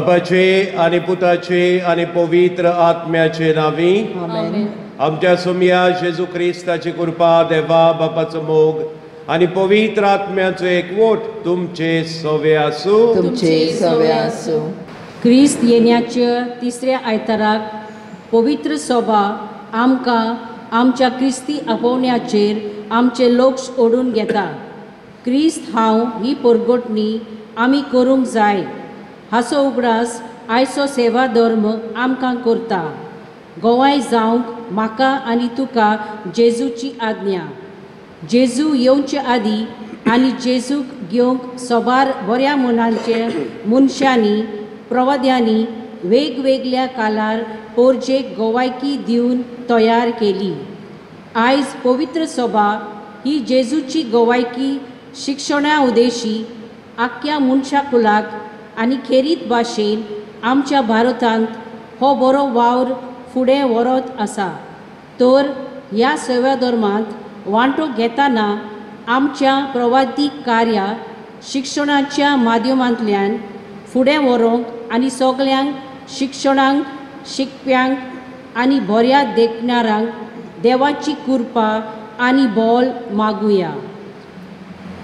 बापाचे आनी पुताचे आनी पवित्र आत्म्याचे नांवी आमेन। आमच्या सोमया जेजू क्रिस्ताची कृपा, देवा बापाचो मोग आनी पवित्र आत्म्याचो एकवट तुमचे सवे आसूं। तुमचे सवे आसूं। क्रिस्त येण्याच्या तिसऱ्या आयताराक पवित्र सभा आमकां आमच्या क्रिस्ती आपोवण्याचेर आमचे लक्ष ओडून घेता। क्रिस्त हांव ही परगटणी आमी करूंक जाय हाचो उगडास आयचो सेवा धर्म आमकां करता। गोवाय जावंक म्हाका आनी तुका जेजूची आज्ञा। जेजू येवचे आदीं आनी जेजूक घेवंक सोबार बऱ्या मनांचे मनशांनी प्रवाद्यांनी वेगवेगळ्या कालार पोरजेक गोवायकी दिवन तयार केली। आयज पवित्र सभा ही जेजूची गोवायकी शिक्षणा उद्देशी आख्या मनशा कुलाक आनी खेरीत भाशेन आमच्या भारतांत हो बरो वावर फुडें व्हरत आसा। तर ह्या सेवा धर्मांत वांटो घेतना आमच्या प्रवादीक कार्या शिक्षणाच्या माध्यमांतल्यान फुडें व्हरूंक आनी सगल्यांक शिक्षणांक शिकप्यांक आनी बऱ्या देखणाऱ्यांक देवाची कृपा आनी बोल मागुया।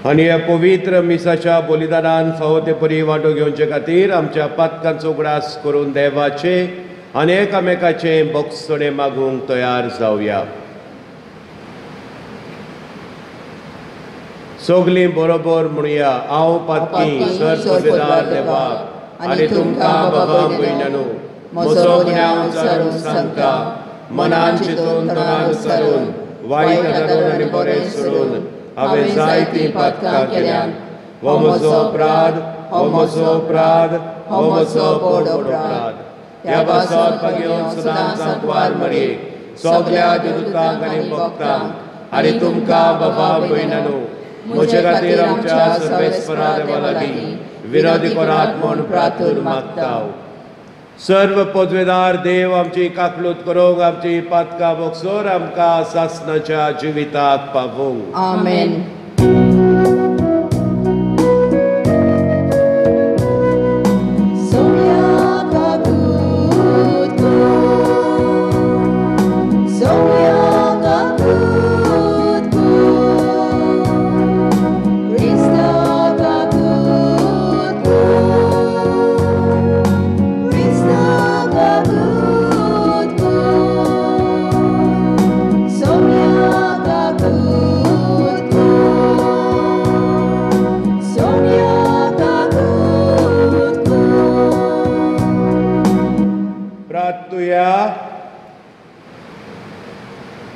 आनी ह्या पवित्र मिसाच्या बलिदानान फावो ते परी वांटो घेवचे खातीर आमच्या पातकांचो उगडास करून देवाचे आनी एकामेकाचे बक्षणे मागूंक तयार जावया। सगलीं बरोबर म्हणया, हांव पातकी सर्वपदार देवाक आनी तुमकां बाबा भयणांनो म्हजो गुन्यांव जाणून सांगता। मनान चिंतून तनान उचारून वायट आदरून आनी बरें सोडून हांवें जायतीं पातकां केल्यात। हो म्हजो अपराध, हो म्हजो अपराध, हो म्हजो व्हड अपराध। ह्या पासत भागेवन सदांच सांतवार मरयेक सगल्या देवदूतांक आनी भक्तांक आनी तुमकां बाबा भयणांनो म्हजे खातीर आमच्या सर्वेस्परा देवा लागीं विरोधी करात म्हूण प्रार्थना मागता। सर्व पदवेदार देव आमची काकलूत करूंक, आमची पातकां बोगसोर आमकां सासणाच्या जिविताक पावोवंक। आमेन।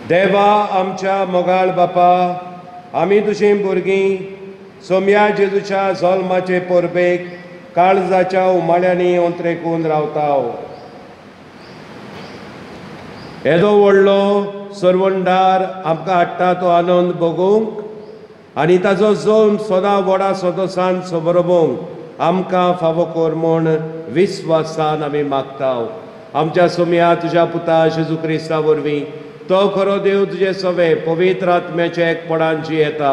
देवा आमच्या मोगाळ बापा, आमी तुजीं भुरगीं सोम्या जेजूच्या जल्माचे परबेक काळजाच्या उमाळ्यांनी ओंत्रेकून रावताव। येदो व्हडलो सरवंडार आमकां हाडटा तो आनंद भोगूंक आनी ताजो जल्म सदां व्हडा सदोसान समरबोवंक आमकां फावो कर म्हूण विस्वासान आमी मागताव। आमच्या सोम्या तुज्या पुता जेजू क्रिस्ता वरवीं तो खरो देव तुजे सवे पवित्र आत्म्याच्या एकपणान जी येता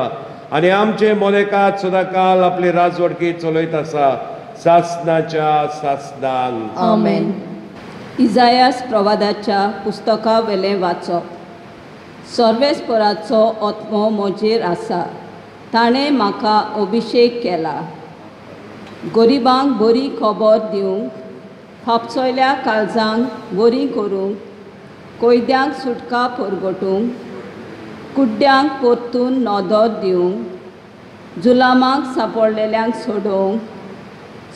आनी आमचे मोलेकात सदांकाल आपली राजवडकी चलयत आसा सासनाच्या सासनांक। आमेन। इजायास प्रवादाच्या पुस्तका वेलें वाचप। सर्वेस्पराचो आत्मो म्हजेर आसा, ताणें म्हाका अभिशेक केला गरिबांक बरी खबर दिवंक, फापसयल्या काळजांक बरी करूंक, कैद्यांक सुटका परगटूंक, कुड्ड्यांक परतून नदर दिवंक, जुलामाक सांपडलेल्यांक सोडोवंक,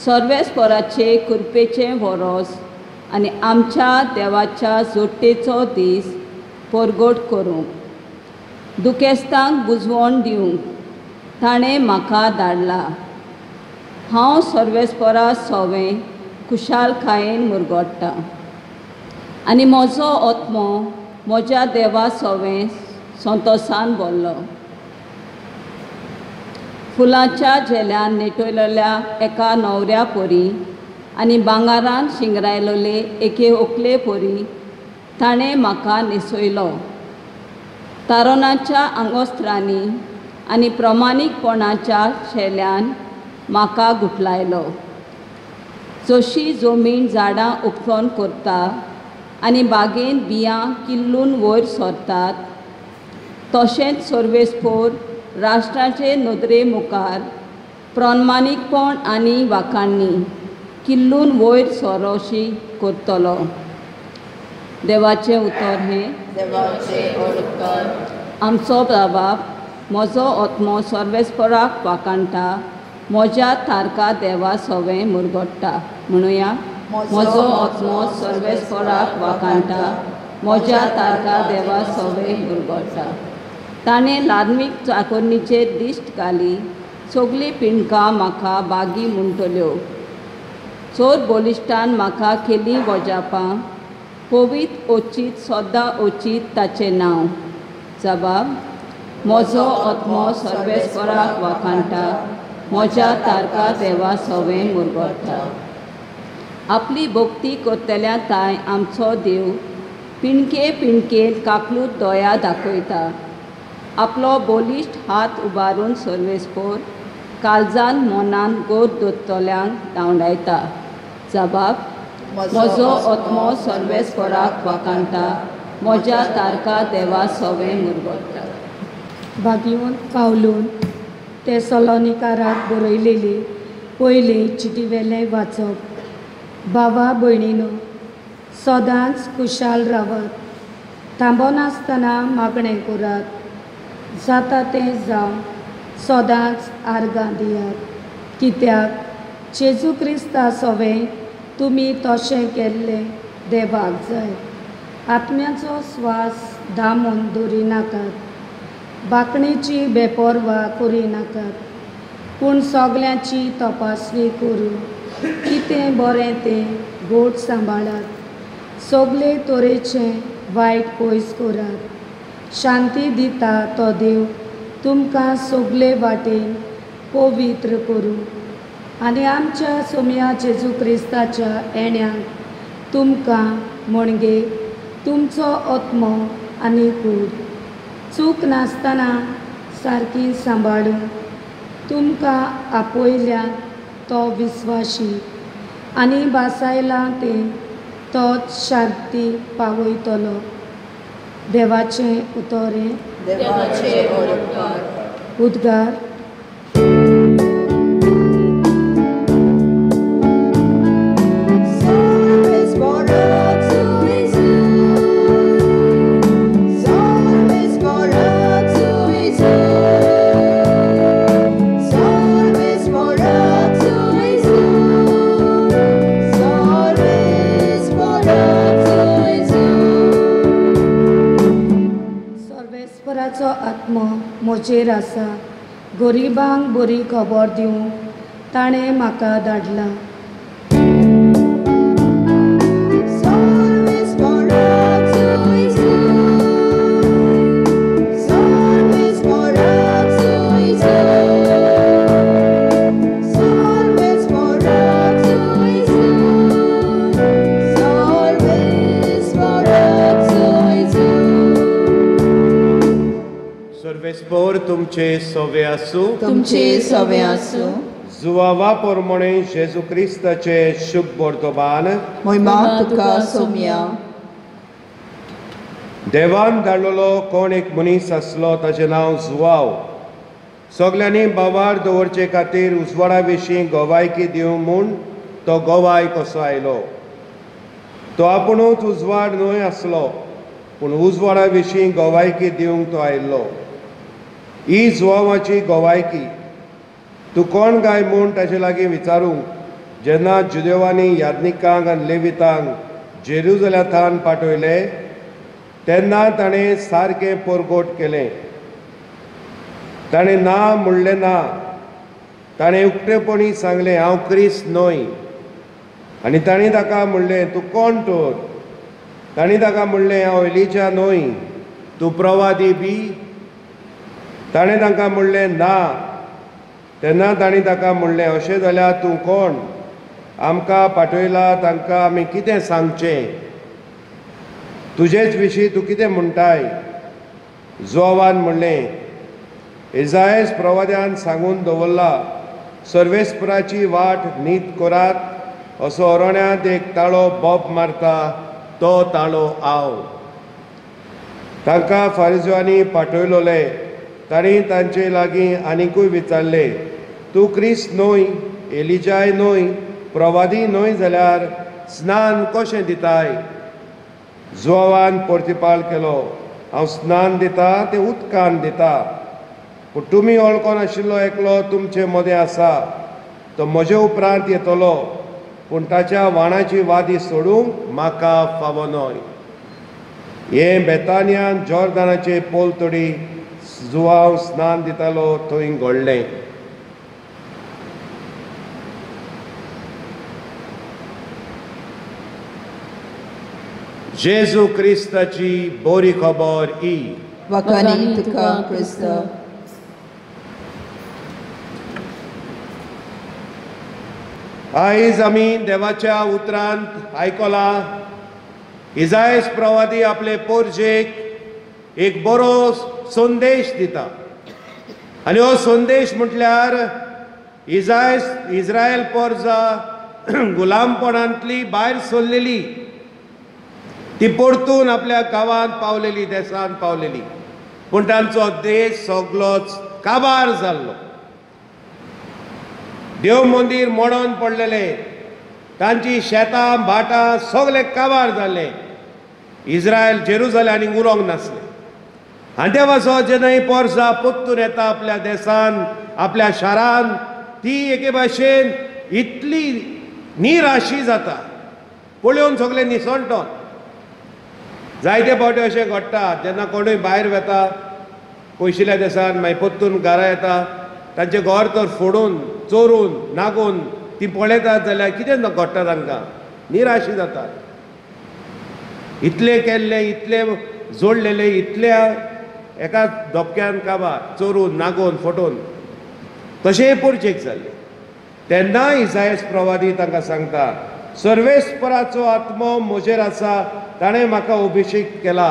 सर्वेस्पराचे कृपेचें वरोस आनी आमच्या देवाच्या जोडटेचो दीस परगट करूंक, दुखेस्तांक बुजवण दिवंक ताणें म्हाका धाडला। हांव सर्वेस्परा सोवें खुशालकायेन मुरगोट्टा आनी म्हजो आत्मो म्हज्या देवा सोवें संतोसान भरलो। फुलांच्या झेल्यान नेटयलेल्या एका न्हवऱ्या परी आनी भांगरान शिंगरायलेले एके ओकले परी ताणें म्हाका न्हेसयलो। तारोनाच्या आंगोस्त्रांनी आनी प्रमाणीकपणाच्या शेल्यान म्हाका गुठलायलो। जशी जमीन झाडां उपरोन करता आनी बागेंत बियां किल्लून वयर सरतात, तशेंच सर्वेस्पोर राष्ट्राचे नदरे मुखार प्रमाणीकपण आनी वाखाणणी किल्लून वयर सरोशी करतलो. देवाचें उतर हें. देवाचें उपकार. आमचो बाबाप, म्हजो आत्मो सर्वेस्पराक वाखाणटा, म्हज्या तारका देवा सवें मुरगट्टा. म्हणुया, म्हजो आत्मो सर्वेस्पराक वाखाणटा, म्हज्या तारका देवा सवें मुरगट्टा. ताणें धार्मीक चाकोरणीचेर दिश्ट घाली, सगळीं पिंडकां म्हाका बागी म्हणटल्यो. चोर बलिश्टान म्हाका केली वजापां, पवित्र ओचीत सदां ओचीत ताचें नांव. जबाब, म्हजो आत्मो सर्वेस्पराक वाखाणटा, म्हज्या तारका देवा सवें मुरगट्टा. आपली भक्ती करतल्या ताय आमचो देव पिणके पिणकेन काकलूत दया दाखयता. आपलो बलिश्ट हात उबारून सर्वेस्पोर काळजान मनान गोर दवरतल्यांक धांवडायता. जबाब, म्हजो आत्मो सर्वेस्पराक वाखाणटा, म्हज्या तारका देवा सवें मुरगट्टा. भाग्यवंत पावलून तेसलोनिकाराक बरयलेली पयली चिटीवेलें वाचप. भावा भयणीनो, सदांच खुशाल रावात, थांबनासतना मागणें करात, जाता तें जावं सदांच आर्गां दियात, कित्याक जेजू क्रिस्ता सवें तुमी तशें केल्लें देवाक जाय. आत्म्याचो स्वास दामून दवरिनाकात, बांकणेची बेपर्वा करिनाकात, पूण सगल्यांची तपासणी करून कितें बरें तें गोड सांबाळात. सगळे तरेचें वायट पयस करात. शांती दिता तो देव तुमकां सगळे वाटेन पवित्र करूं आनी आमच्या सोम्या जेजू क्रिस्ताच्या येण्याक तुमकां म्हणजे तुमचो आत्मो आनी कूड चूक नासतना सारकी सांबाळून तुमकां आपयल्यात तो विस्वाशी आनी भासायलां तें तोच शांती पावयतलो. देवाचें उतर हें. देवाचे उपकार. उद्गार. आत्मो म्हजेर आसा, गरिबांक बरी खबर दिवंक ताणें म्हाका धाडलां. सर्वेस्पोर तुमचे सवे आसूं. तुमचे सवे आसूं. जुवावा प्रमाणे जेजू क्रिस्ताचे शुभ वर्तमान. महिमा तुका सोम्या. देवान धाडलेलो कोण एक मनीस आसलो, ताचें नांव जुवाव. सगल्यांनी बावार दवरचे खातीर उजवाडा विशीं गवायकी दिवंक म्हूण तो गवाय कसो आयलो. तो आपुणूच उजवाड न्हय आसलो, पूण उजवाडा विशीं गवायकी दिवंक तो आयिल्लो. ही जुवावाची गवायकी. तूं कोण काय म्हूण ताचे लागीं विचारूंक जेन्ना जुदेवांनी याज्ञिकांक आनी लेवितांक जेरुजलेमांत पाठयले तेन्ना ताणें सारकें परगोट केलें. ताणें ना म्हणलें ना, ताणें उक्तेपणी सांगलें, हांव क्रिस्त न्हय. आनी ताणें ताका म्हणलें, तूं कोण तर? ताणें ताका म्हणलें, हांव एलिजा न्हय. तूं प्रवादी बी? ताणें तांकां म्हणलें, ना. तेन्ना तांणी ताका म्हणलें, अशें जाल्यार तूं कोण? आमकां पाठयला तांकां आमी कितें सांगचें? तुजेच विशीं तूं कितें म्हणटाय? जुवान म्हणलें, इजायस प्रवाद्यान सांगून दवरला, सर्वेस्पराची वाट नीत करात असो अरण्यांत एक ताळो बोब मारता, तो ताळो हांव। तांकां फारिज्यांनी पाठयलोले। तांणी तांचे लागीं आनिकूय विचारले, तूं क्रिस्त न्हय, एलिजाय न्हय, प्रवादी न्हय जाल्यार स्नान कशें दिताय? जुवान प्रतिपाल केलो, हांव स्नान दिता तें उदकान दिता, पूण तुमी वळखोन आशिल्लो एकलो तुमचे मदें आसा, तो म्हजे उपरांत येतलो, पूण ताच्या वाणाची वादी सोडूंक म्हाका फावो न्हय। हें बेतानियान जॉर्दानाचे पोलतडी जुवाव स्नान दितालो थंय घडलें। जेजू क्रिस्ताची बरी खबर ही। वखाणी तुका क्रिस्त। आयज आमी देवाच्या उतरांत आयकला, इजायस प्रवादी आपले पोरजेक एक बरो संदेश दिता आनी हो संदेश म्हटल्यार इजायस इस्रायल पोरजा गुलामपणांतली भायर सरलेली, ती परतून आपल्या गांवांत पावलेली, देशांत पावलेली, पूण तांचो देश सगलोच काबार जाल्लो। देव मंदीर मोडोन पडलेले, तांची शेतां भाटां सगळे काबार जाल्ले। इस्रायल जेरुजलेम आनी उरोंक नासलें। आनी देवाचो जेन्ना ही पोरसां परतून येता आपल्या देशान, आपल्या शारान, ती एके भाशेन इतली निराशी जाता, पळोवन सगळे निसणटोन। जायते फावटी अशें घडटा, जेन्ना कोणूय भायर वता पयशिल्ल्या देशान, मागीर परतून घरा येता, तांचें घर तर फोडून चोरून नागोवन ती पळयतात जाल्यार कितें घडटा तांकां, निराशी जाता। इतलें केल्लें, इतलें जोडलेलें, इतल्या एका धपक्यान काबार, चोरून नागोवन फटोवन। तशें पोरचेक जाल्लें। तेन्ना इजायस प्रवादी तांकां सांगता, सर्वेस्पराचो आत्मो म्हजेर आसा, ताणें म्हाका अभिषेक केला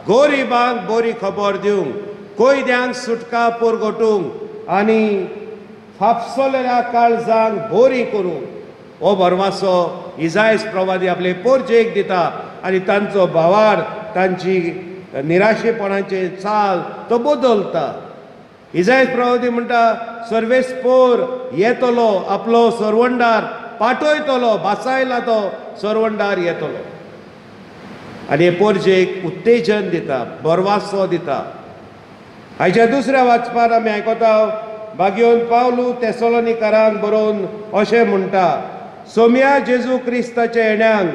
गोरिबांक बरी खबर दिवंक, कैद्यांक सुटका पुरगोटूंक आनी फापसलेल्या काळजांक बरी करूंक। हो भरवासो इजायस प्रवादी आपले पोरजेक दिता आनी तांचो भावार, तांची निराशेपणाचे चाल तो बदलता। इजायस प्रवादी म्हणटा, सर्वेस्पोर येतलो, आपलो सरवंडार पाठयतलो, भासायला तो सरवंडार येतलो आनी हे पोरजेक उत्तेजन दिता, भरवासो दिता। आयच्या दुसऱ्या वाचपान आमी आयकता, बागयोन पावलू तेसलोनिकारांक बरोवन अशें म्हणटा, सोम्या जेजू क्रिस्ताच्या येण्यांक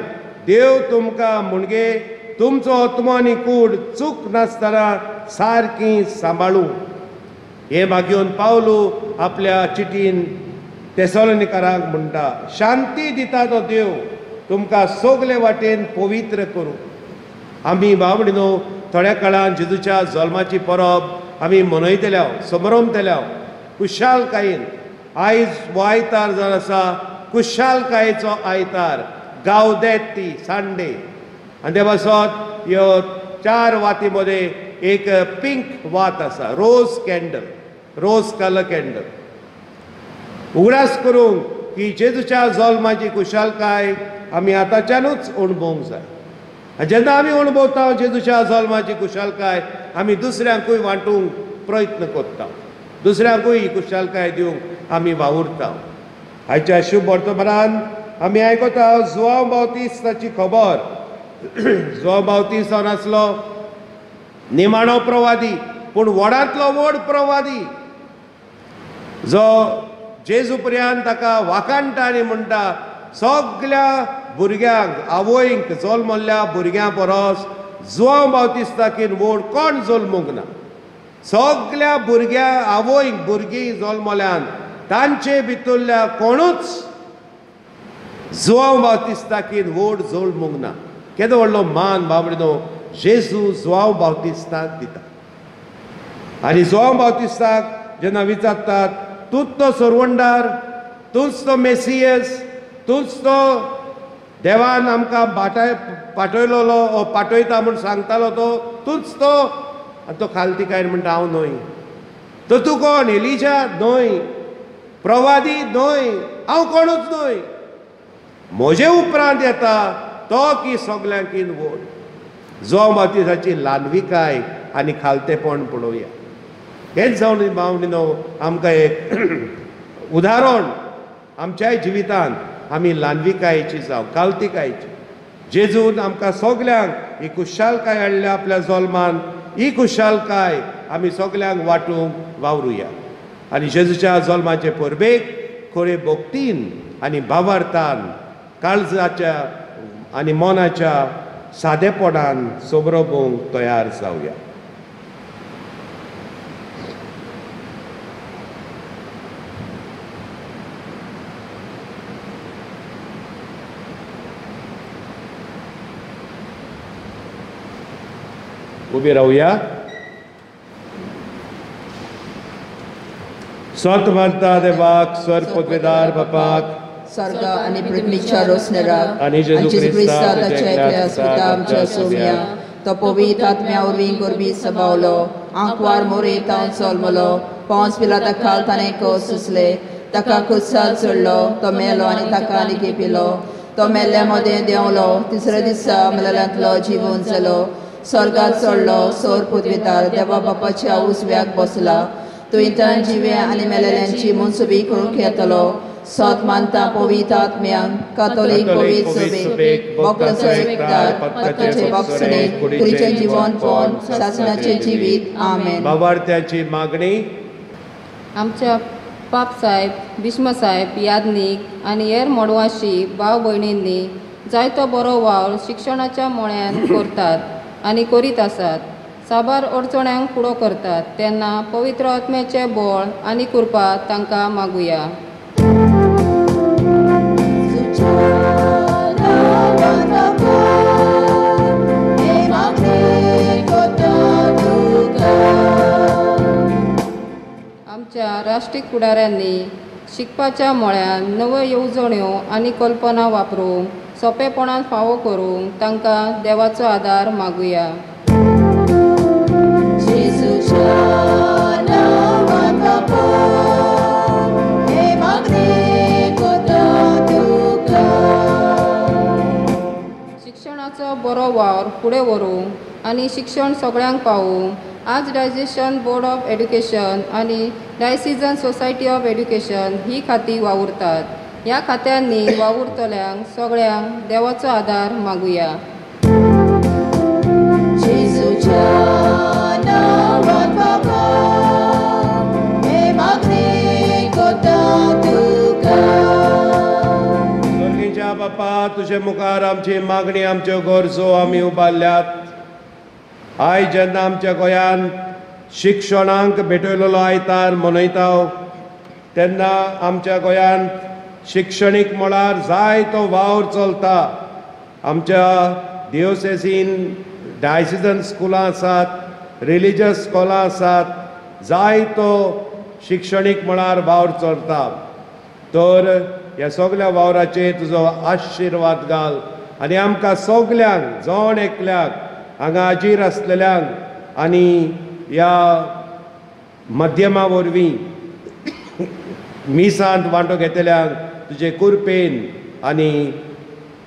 देव तुमकां म्हणगे तुमचो आत्मो आनी कूड चूक नासतना सारकी सांबाळूं। हे बागयोन पावलू आपल्या चिटीन तेसलोनिकारांक म्हणटा, शांती दिता तो देव तुमकां सगले वाटेन पवित्र करूं। आमी भावणीनो थोड्या काळान जेजूच्या जल्माची परब आमी मनयतल्या, समरमतल्या खुशालकायेन। आयज हो आयतार जावन आसा खुशालकायेचो आयतार, गावदेत ती संडे। आनी ते पासत ह्यो चार वाती मदें एक पिंक वात आसा, rose candle, rose colour candle. उगडास करूंक की जेजूच्या जल्माची खुशालकाय आमी आतांच्यानूच अणभवूंक जाय। आनी जेन्ना आमी अणभवता जेजूच्या जल्माची खुशालकाय, आमी दुसऱ्यांकूय वांटूंक प्रयत्न करता, दुसऱ्यांकूय ही खुशालकाय दिवंक आमी वावुरता। आयच्या शुभ वर्तमानान आमी आयकता जुआंव बावतिस्ताची खबर। जुआंव बावतिस्त जावन आसलो निमाणो प्रवादी, पूण व्हडांतलो व्हड प्रवादी, जो जेजू पर्यंत ताका वाखाणटा आनी म्हणटा, सगल्या भुरग्यांक, आवयंक जल्मल्ल्या भुरग्यां परस जुआंव बावतिस्ताकीन व्हड कोण जल्मूंक ना। सगल्या भुरग्यां, आवयंक भुरगीं जल्मल्यान तांचे भितरल्या कोणूच जुआंव बावतिस्ताकीन व्हड जल्मूंक ना। केदो व्हडलो मान बाबडो जेजू जुआंव बावतिस्ताक दिता। आनी जुआंव बावतिस्ताक जेन्ना विचारतात, तूंच तो सरवंडार, तूंच तो मेसियस, तूंच तो देवान आमकां बाटाय पाठयलोलो ओ पाठयता म्हूण सांगतालो तो तूंच तो। आनी तो खालती काय म्हणटा, हांव न्हय। तर तूं कोण? एलिजा न्हय, प्रवादी न्हय, हांव कोणूच न्हय। म्हजे उपरांत येता तो की सगल्यांकीन व्हड. जुवांव बाप्तिस्ताची ल्हानविकाय आनी खालतेपण पळोवया. हेच जावन भावणीनो आमकां एक उदाहरण आमच्याय जिवितांत आमी ल्हानविकायेची जावं खालतिकायेची. जेजून आमकां सगल्यांक ही खुशालकाय हाडल्या आपल्या जल्मान, ही खुशालकाय आमी सगल्यांक वांटूंक वावरुया. आनी जेजूच्या जल्माचे परबेक खरे भक्तीन आनी भावार्थान काळजाच्या आनी मनाच्या सादेपणान सोबरोबोवंक तयार जावया. उबी रावया. स्वत मानता देवाक, स्वर पदवेदार बापाक, स्वर्ग आनी पृथ्वीच्या रोसनेराक आनी जेजू क्रिस्ता ताच्या एकल्या सुता आमच्या सोम्या, तो पवित्र आत्म्या वरवीं गोरबी सभावलो, आंकवार मोरे तावन जल्मलो, पांच पिलाता खाल ताणें कोस सुचले, ताका कुसाल चडलो, तो मेलो आनी ताका लिपिलो, तो मेल्ल्या मदें देंवलो, तिसऱ्या दिसा मेल्ल्यांतलो जिवन जालो, स्वर्गात चडलो, सोर पदवेदार देवा बापाच्या उजव्याक बसला, तुयेंतल्यान जिवे आनी मेलेल्यांची मनसुबी करूंक येतलो. सत मानता पवित्र आत्म्यांक, कातोलीक पवित्र सुबेक, भक्तांचो एकदार, पत्ताचे बक्षणे, कुडीचें जिवनपण, सासणाचें जिवीत. आमेन. भावार्थ्याची मागणी. आमच्या पाप साहेब, भीष्म साहेब, याज्ञीक आनी हेर मोडवाशी भाव भयणींनी जायतो बरो वावर शिक्षणाच्या मळ्यान करतात आनी करीत आसात. साबार अडचण्यांक फुडो करतात तेन्ना पवित्र आत्म्याचें बळ आनी कृपा तांकां मागुया. आमच्या राष्ट्रीय फुडाऱ्यांनी शिकपाच्या मळ्यान नव्यो येवजण्यो आनी कल्पना वापरूंक सोंपेपणान फावो करूंक तांकां देवाचो आदार मागुया. शिक्षणाचो बरो वावर फुडें व्हरूंक आनी शिक्षण सगळ्यांक पावोवंक आज डायजेशन बोर्ड ऑफ एड्युकेशन आनी डायसिजन सोसायटी ऑफ एड्युकेशन ही खातीं वावुरतात. ह्या खात्यांनी वावुरतल्यांक सगळ्यांक देवाचो आदार मागुया. स्वर्गीच्या बापा, तुजे मुखार आमची मागणी, आमच्यो गरजो आमी उबारल्यात. आयज जेन्ना आमच्या गोंयांत शिक्षणाक भेटयलेलो आयतार मनयता तेन्ना आमच्या गोंयांत शिक्षणीक मळार जायतो वावर चलता. आमच्या डिओसेसीन डायसिजन स्कुलां आसात, रिलिजियस स्कॉलां आसात, जायतो शिक्षणीक मळार वावर चलता. तर ह्या सगल्या वावराचेर तुजो आशिर्वाद घाल आनी आमकां सगल्यांक, जण एकल्याक हांगा हाजीर आसलेल्यांक आनी ह्या माध्यमा वरवीं मिसांत वांटो घेतल्यांक तुजे कुरपेन आनी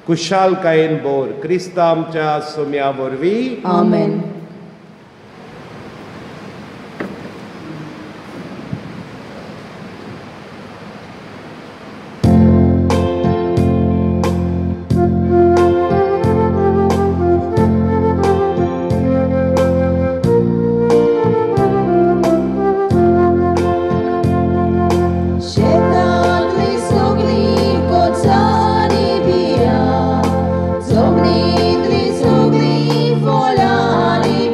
खुशालकायेन भर. क्रिस्ता आमच्या सोम्या वरवीं. आमेन. Somni, tri, sogli, volani.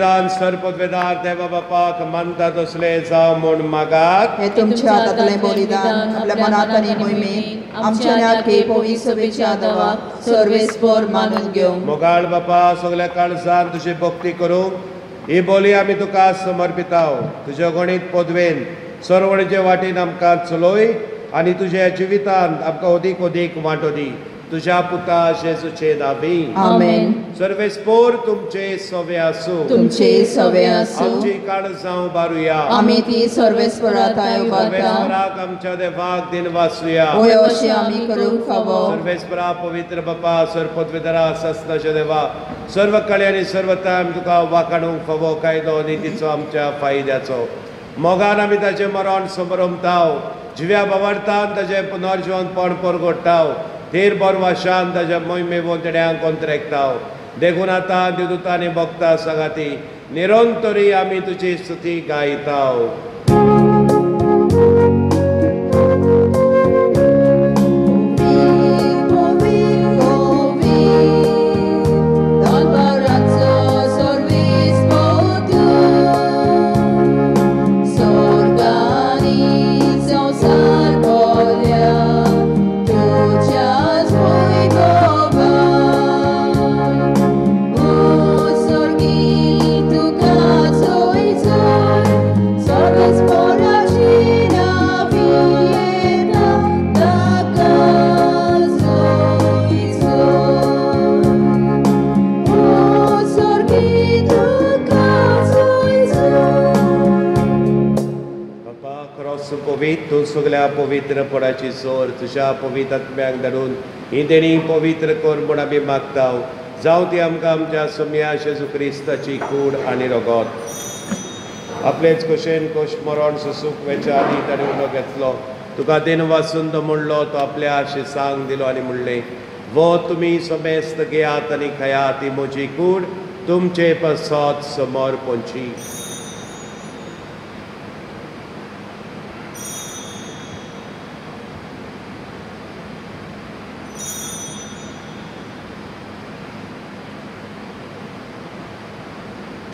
बलिदान सर्वपदवेदार देवा बापाक मानता तसलें जावं म्हूण मागात। हे तुमच्या हातांतलें बलिदान आपल्या मनांत आनी मोहिमेंत आमच्या नाके पवित्र सभेच्या देवाक सर्वेस्पर मानून घेवं। मोगाळ बापा, सगल्या काळजान तुजी भक्ती करूंक ही बोली आमी तुका समर्पिताव। तुज्या गणीत पदवेन सरवणेचे वाटेन आमकां चलय आनी तुज्या जिवितान आमकां अदीक अदीक वांटो दी। तुझ्या पुता जेजूचे नांवी आमेन। सर्वेस्पोर तुमचे सवे आसूं। तुमचे सवे आसूं। आमची काळजां उबारुया। आमी ती सर्वेस्परा थांय उबारता। सर्वेस्पराक आमच्या देवाक दिनवासुया। होय अशें आमी करूंक फावो। सर्वेस्परा पवित्र बापा, सर्वपदवेदरा ससनाच्या देवा, सर्व कळे आनी सर्व टायम तुका वाखाणूंक फावो कायदो नितीचो आमच्या फायद्याचो। मोगान आमी ताचें मरण समरमताव, जिव्या बावार्थान ताचें पुनर्जिवनपण परगोडटाव, थेर बरवाशान ताज्या मोहिमे वोंतड्यांक कोंत्रेकताव। देखून आतां दिदुतांनी भक्ता सांगाती निरंतरी आमी तुजी स्तुती गायताव। तूं सगल्या पवित्रपणाची जोर तुज्या पवित्र आत्म्याक धाडून ही देणी पवित्र कर म्हूण आमी मागताव। जावं ती आमकां आमच्या सोम्या जेजू क्रिस्ताची कूड आनी रगत। आपलेच कशेन कोश मरण सोसूंक वेच्या आदी ताणें उलो घेतलो, तुका दिनवासून तो म्हणलो, तो आपल्या शिसांक दिलो आनी म्हणलें, वो तुमी समेस्त घेयात आनी खायात, ही म्हजी कूड तुमचे पासत समोर पोंची।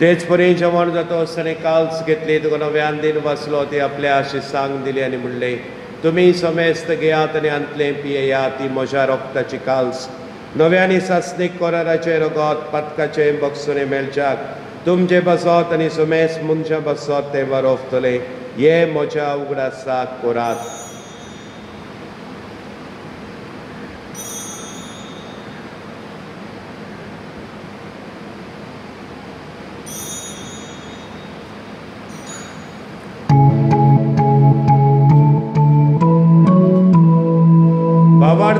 तेच परी जेवण जाता ताणें काल्स घेतली, तुका नव्यान दिन वाचलो, ती आपल्या शिसांक दिली आनी म्हणलें, तुमी समेस्त घेयात आनी आंतलें पियेयात, ती म्हज्या रोगताची काल्स, नव्यानी सासणीक कोराराचें रगत पातकाचें बक्षणें मेळच्याक तुमचे पासत आनी समेस्त मनशां पासत तें वारोवतलें। हे म्हज्या उगडासाक कोरात।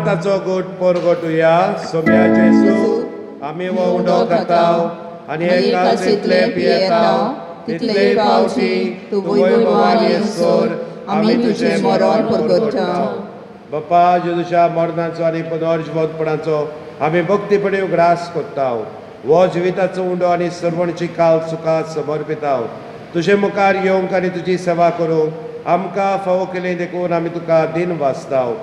ताचो गोट परगटुया। सोम्या जेजू, आमी हो उंडो खाताव आनी हे कालसींतलें पियेताव, तितले फावटी तूं वैभवान येसर आमी तुजें मरण परगटताव। बापा, जेजूच्या मरणाचो आनी पुनर्जिवंतपणाचो आमी भक्तीपणी उगडास करताव। हो जिविताचो उंडो आनी सर्वणची काल सुखा समर्पिताव। तुजे मुखार येवंक आनी तुजी सेवा करूंक आमकां फावो केली देखून आमी तुका दिन वाचताव।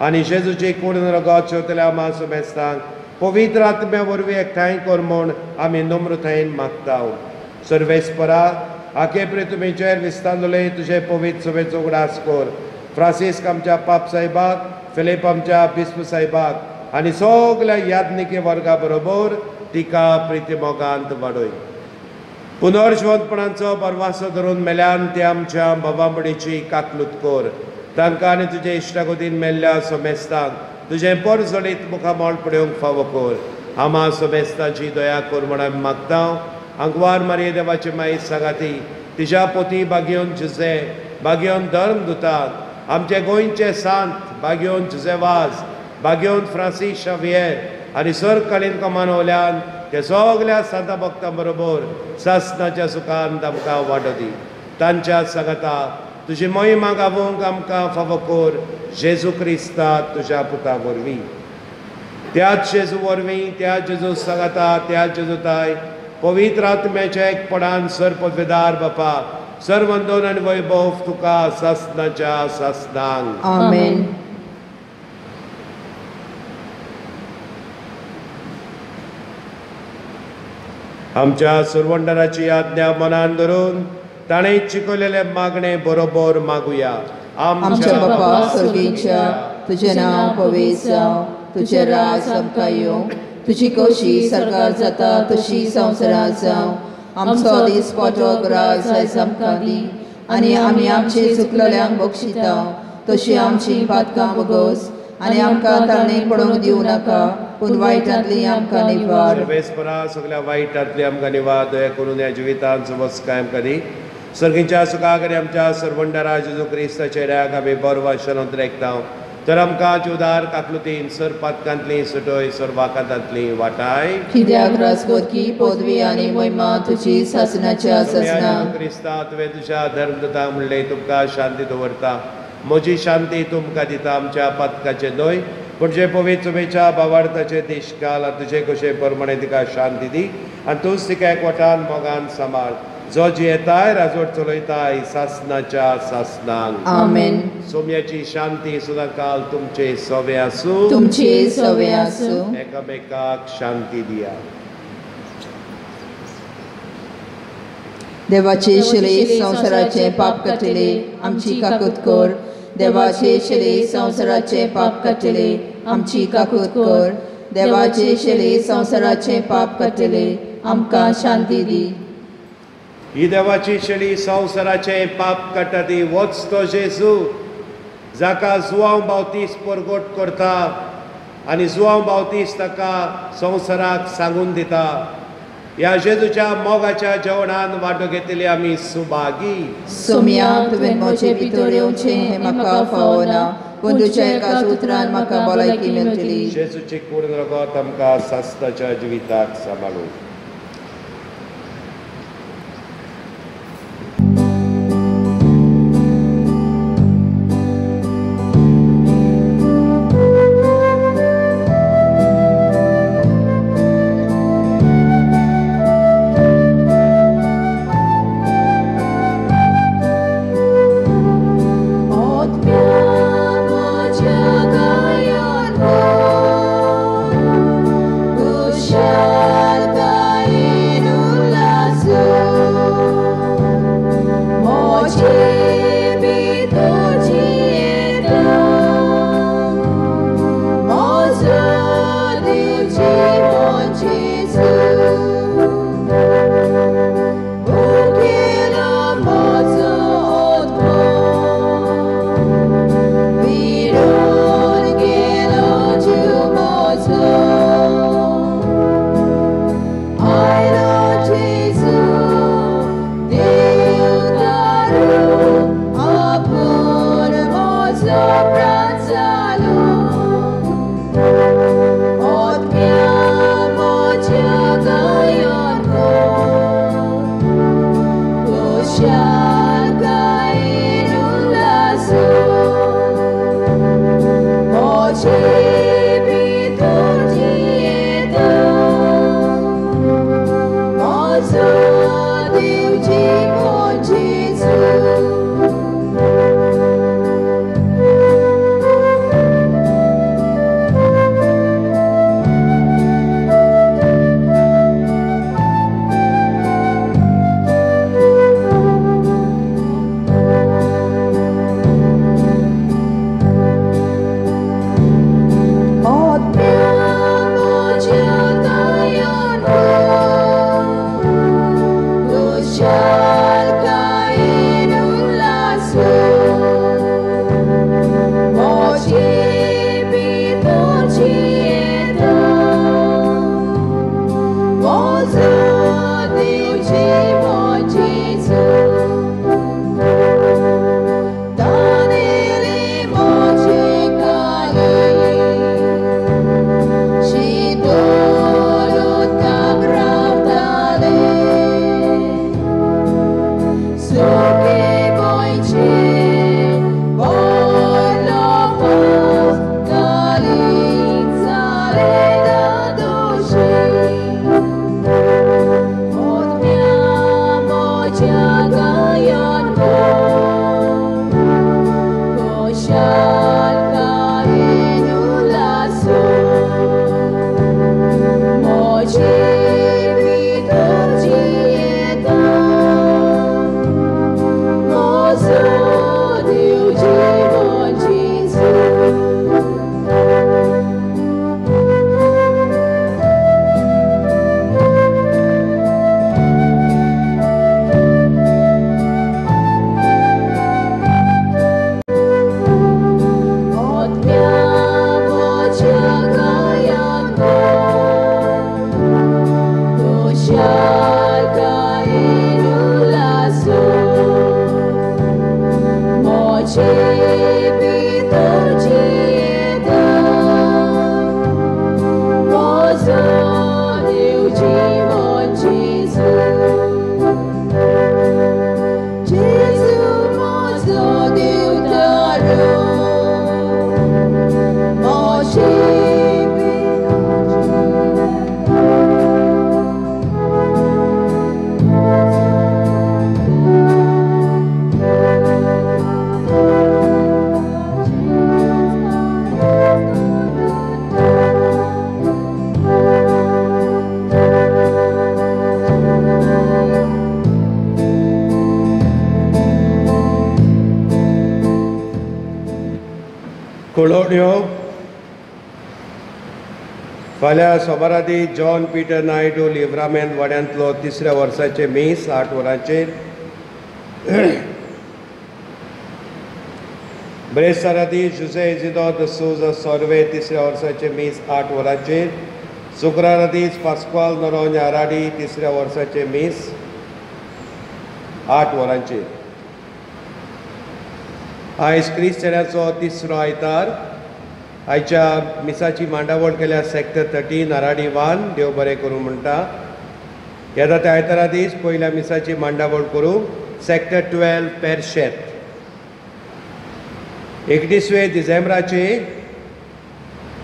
आनी जेजूची कूड रगत शेवतल्या आमा समेस्तांक पवित्र आत्म्या वरवीं एकठांय कर म्हूण आमी नम्रतायेन मागताव। सर्वेस्परा, आगे प्रे तुमीचेर विस्तारले तुजे पवित्र सभेचो उगडास कर। फ्रांसिस्क आमच्या पाप साहेबाक, फिलीप आमच्या बिस्प साहेबाक आनी सगल्या याज्ञिकी वर्गा बरोबर तिका प्रितीमोगांत वाडय। पुनर्जिवंतपणाचो बरवासो धरून मेल्यान ते आमच्या बाबामडीची काकलूत कर। तांकां आनी तुजे इश्टागतीन मेल्ल्या समेस्तांक तुजें परजळीत मुखामळ पळोवंक फावो कर। आमा समेस्तांची दया कर म्हूण आमी मागता। आंकवार मारये देवाची माई सांगाती, तिज्या पोती बागेवन जुजे, बागेवन धर्मदुतांक, आमचे गोंयचे सांत बागेवन जुजे वाज, बागेवन फ्रांसीस शावियर आनी सरकालीन कमानवल्यान ते सगल्या सांता भक्तां बरोबर सासनाच्या सुखान आमकां वांटो दी। तांच्या सांगाता तुजी मोहिमा गावोवंक आमकां फावो कर, जेजू क्रिस्ता तुज्या पुता वरवीं। त्याच जेजू वरवीं, त्याच जेजू सांगाता, त्याच जेजू ताय पवित्र आत्म्याच्या एकपणान सर्वपदवेदार बापा, सर्वंदन आनी वैभव तुका सासनाच्या सासनांक। आमेन। आमच्या सुरवंडराची आज्ञा मनान धरून ताणें शिकयलेले मागणे बरोबर मागुया. आमच्या बापा स्वर्गीच्या, तुजें नांव पवित्र जावं, तुजें राज आमकां येवं, तुजी खोशी सरकार जाता तशी संवसारांत जावं. आमचो दिसपटो ग्रास आयज आमकां दी आनी आमी आमचे चुकलेल्यांक बक्षिता तशी आमची पातकां बोगोस आनी आमकां ताणें पडोवंक दिवं नाका, पूण वायटांतली आमकां निवार. सर्वेस्परा सगळ्या वायटांतली आमकां निवार. दया करून ह्या जिवितांत समजकाय आमकां दी. सर्गीच्या सुखाक आनी आमच्या सर्वंडरा जेजू क्रिस्ताच्या चेऱ्याक आमी बरो वाशनोत रेखता. तर आमकां जिवदार काकलुतीन सर पातकांतली सुटय, सर वाकातांतली वाटाय. कित्याक राजकोटकी पदवी आनी महिमा तुजी सासणाच्या सासणा. क्रिस्ता, तुवें तुज्या धर्मदूतांक म्हणलें, तुमकां शांती दवरता, म्हजी शांती तुमकां दिता. आमच्या पातकाचें न्हय पूण जे पवित्र तुमेच्या भावार्थाचे देश घाल आनी तुजे कशे प्रमाणे तिका शांती दी आनी तूंच तिका एकवटान मोगान सांबाळ, जो जियेताय राजवट चलयताय सासनाच्या सासनांक. आमेन. सोम्याची शांती सदांकाल तुमचे सवे आसूं, तुमचे सवे आसूं. एकामेकाक शांती दिया. देवाचे शिले संवसाराचे पाप काडटले आमची काकूत कर. देवाचे शिले संवसाराचे पाप काडटले आमची काकूत कर. देवाचे शिले संवसाराचे पाप काडटले आमकां शांती दी. ही देवाची शेळी संवसाराचें पाप काडटा ती वच तो जेजू, जाका जुवांव बावतीस परगट करता आनी जुवांव बावतीस ताका संवसाराक सांगून दिता. ह्या जेजूच्या मोगाच्या जेवणान वांटो घेतली आमी सुभागी. सोम्या, तुवें म्हजे भितर येवचें हें म्हाका फावना, पूण तुज्या एकाच उतरान म्हाका भलायकी मेळटली. जेजूची कूड रगत आमकां सासणाच्या जिविताक सांबाळूं. Shall मोशी भितर जियेता म्हजो देव जिवन जेजू जेजू म्हजो देवतारो मोशी कळोवण्यो फाल्यां सोमारा दीस जॉन पिटर नायडू लिव्रामेन वाड्यांतलो तिसऱ्या वर्साचें मीस 8 वरांचेर, ब्रेस्तारा दीस Jose Isidore the Souza Sorve तिसऱ्या वर्साचें मीस 8 वरांचेर, शुक्रारा दीस पास्क्वाल नोरोन्हा आराडी तिसऱ्या वर्साचें मीस 8 वरांचेर। आयज क्रिस्तांवाचो तिसरो आयतार। आयच्या मिसाची मांडावळ केल्या सेक्टर 13 आराडी 1। देव बरें करूं म्हणटा। येता त्या आयतारा दीस पयल्या मिसाची मांडावळ करूं सेक्टर 12 पेरशेत। 31 डिसेंबराचे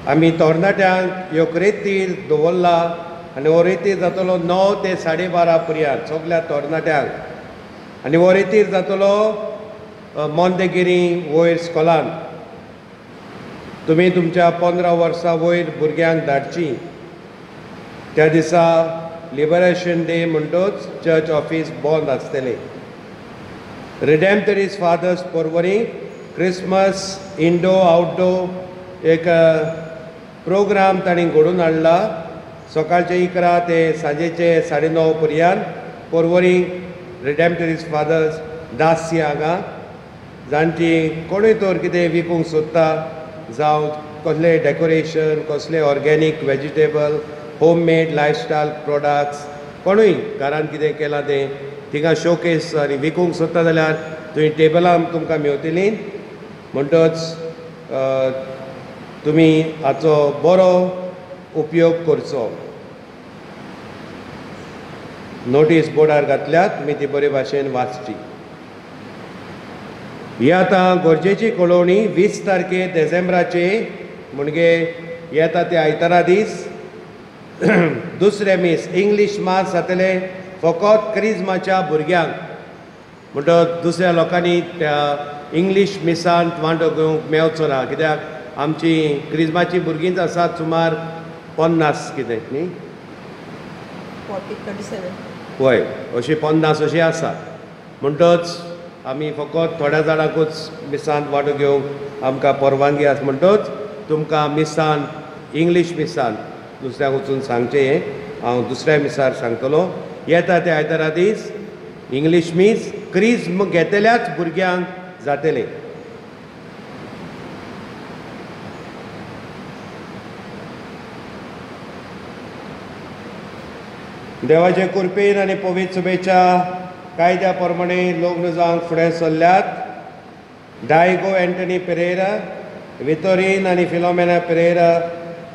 आमी तरणाट्यांक ह्यो रेतीर दवरला आनी हो रेतीर जातलो 9 ते 12:30 पर्यंत सगल्या तरणाट्यांक आनी हो रेतीर जातलो मोंदेगिरी वयर स्कॉलान। तुमी तुमच्या 15 वर्सां वयर भुरग्यांक धाडची। त्या दिसा लिबरेशन डे म्हणटच चर्च ऑफीस बंद आसतलें। Redemptorist fathers Porvorim Christmas indoor outdoor एक प्रोग्राम तांणी घडोवन हाडला। सकाळचे 11 ते सांजेचे 9:30 पर्यंत पर्वरी रिडेम्पटरीज फादर्स दासी हांगा जाणटी कोणूय तर कितें विकूंक सोदता जावं कसलें डेकोरेशन, कसलें organic vegetable, home made lifestyle products कोणूय घरान कितें केलां तें थिंगा शोकेस आनी विकूंक सोदता जाल्यार थंय टेबलां तुमकां मेवतलीं। म्हणटच तुमी हाचो बरो उपयोग करचो। नोटीस बोर्डार घातल्या, तुमी ती बरे भाशेन वाचची। ही आतां गरजेची कळोवणी 20 तारखे डिसेंबराचे म्हणजे येता ते आयतारा दीस दुसरें मीस इंग्लीश मास जातलें फकत क्रिज्माच्या भुरग्यांक। म्हणटच दुसऱ्या लोकांनी त्या इंग्लीश मिसांत वांटो घेवंक मेवचो ना, कित्याक आमची क्रिज्माची भुरगींच आसात सुमार 50 कितें न्ही, 40 हय अशी 50 अशी आसा। म्हणटच आमी फकत थोड्या जाणांकूच मिसांत वांटो घेवंक आमकां परवानगी आसा। म्हणटच तुमकां मिसांत इंग्लीश मिसांत दुसऱ्यांक वचून सांगचें हें हांव दुसऱ्या मिसार सांगतलो। येता ते आयतारा दीस इंग्लीश मीस क्रिज्म घेतल्याच भुरग्यांक जातलें। देवाचे कृपेन आनी पवित्र सभेच्या कायद्या प्रमाणे लग्न जावंक फुडें सरल्यात डायगो एंटनी पेरेरा, वितोरीन आनी फिलोमेना पेरेरा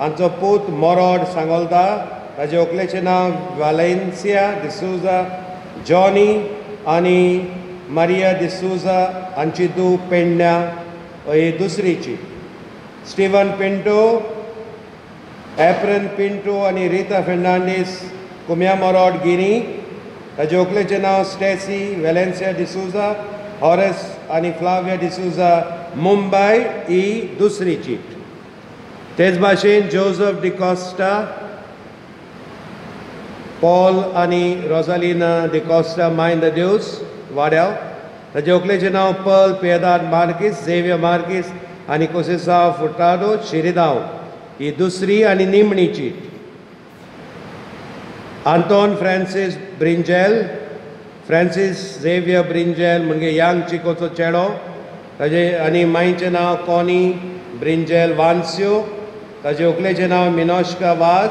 हांचो पूत मोरोड सांगोलता, ताजे व्हंकलेचें नांव वालेन्सिया डिसूजा, जॉनी आनी मारिया डिसूजा हांची धूव पेडण्या ही दुसरीची, स्टीवन पिंटो, एप्रन पिंटो आनी रिता फेर्नांडीस कुम्या मोरोड गिरी, ताजे व्हंकलेचें नांव स्टेसी वेलेन्सिया डिसूजा, हॉरेस आनी फ्लाविया डिसूजा मुंबय ही दुसरी चीट। तेच भाशेन जोजफ डिकॉस्टा, पॉल आनी रोजालिना डिकॉस्टा मायन the Deus वाड्याव, ताजे व्हंकलेचें नांव पर्ल पियेदाद मार्कीस, झेवियर मार्कीस आनी कोसेसांव फुर्तादो शिरिदांव ही दुसरी आनी निमणी चीट। Anton Francis Bringel, Francis Xavier Bringel म्हणजे यांग चिकोचो चेडो, ताजे आनी मांयचें नांव कॉनी ब्रिंजेल वान्स्यो, ताजे व्हंकलेचें नांव मिनोश्का वाज,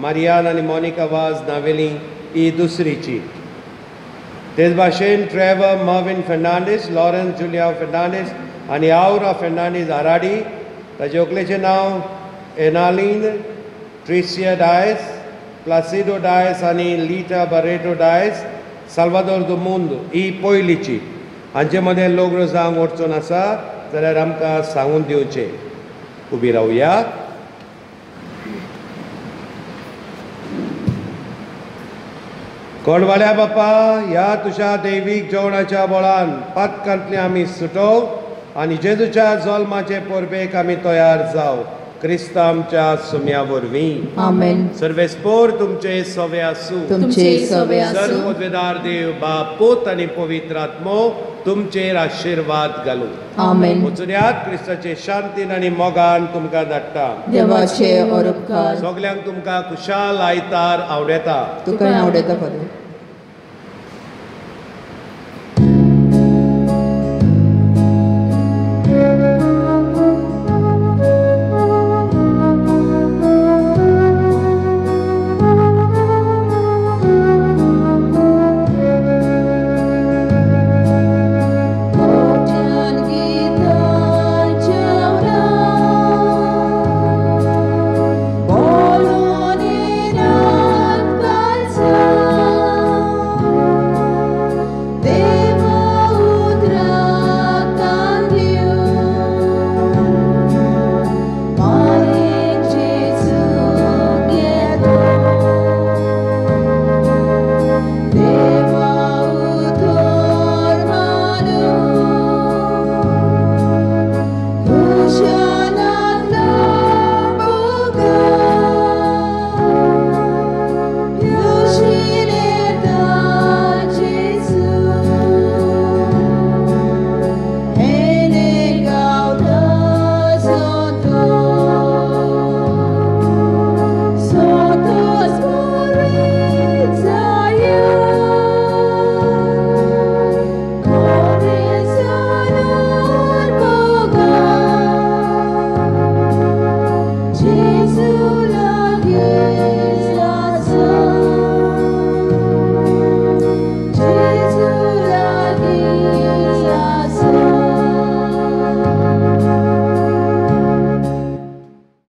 मारियान आनी मोनिका वाज नावेली ही दुसरी चीट। तेच भाशेन Trevor Mervin Fernandes, Lawrence Julia Fernandes आनी आवरा फेर्नांडीस आराडी, ताजे व्हंकलेचें नांव एनालीन ट्रिसिया डायस, प्लासिडो डायस आनी लिटा बारेटो डायस, साल्वादोर दो मुंद ही पयलीची. हांचे मदें लग्न जावंक अडचण आसा जाल्यार आमकां सांगून दिवचें. उबी रावया. कोडवाल्या बापा, ह्या तुज्या दैवीक जेवणाच्या बळान पातकांतली आमी सुटोव आनी जेजूच्या जल्माचे परबेक आमी तयार जाव. क्रिस्त आमच्या सुम्या वरवीं. आमेन. सर्वेस्पोर तुमचे सवे आसूं. तुमचे सवे आसूं. सर्वपदवेदार देव बाप, पूत आनी पवित्र आत्मो तुमचेर आशिर्वाद घालूं. आमेन. वचुन्यात क्रिस्ताचे शांतीन आनी मोगान तुमकां धाडटा. देवाचे उपकार. सगल्यांक तुमकां खुशाल आयतार आवडेता. तुका आवडेता.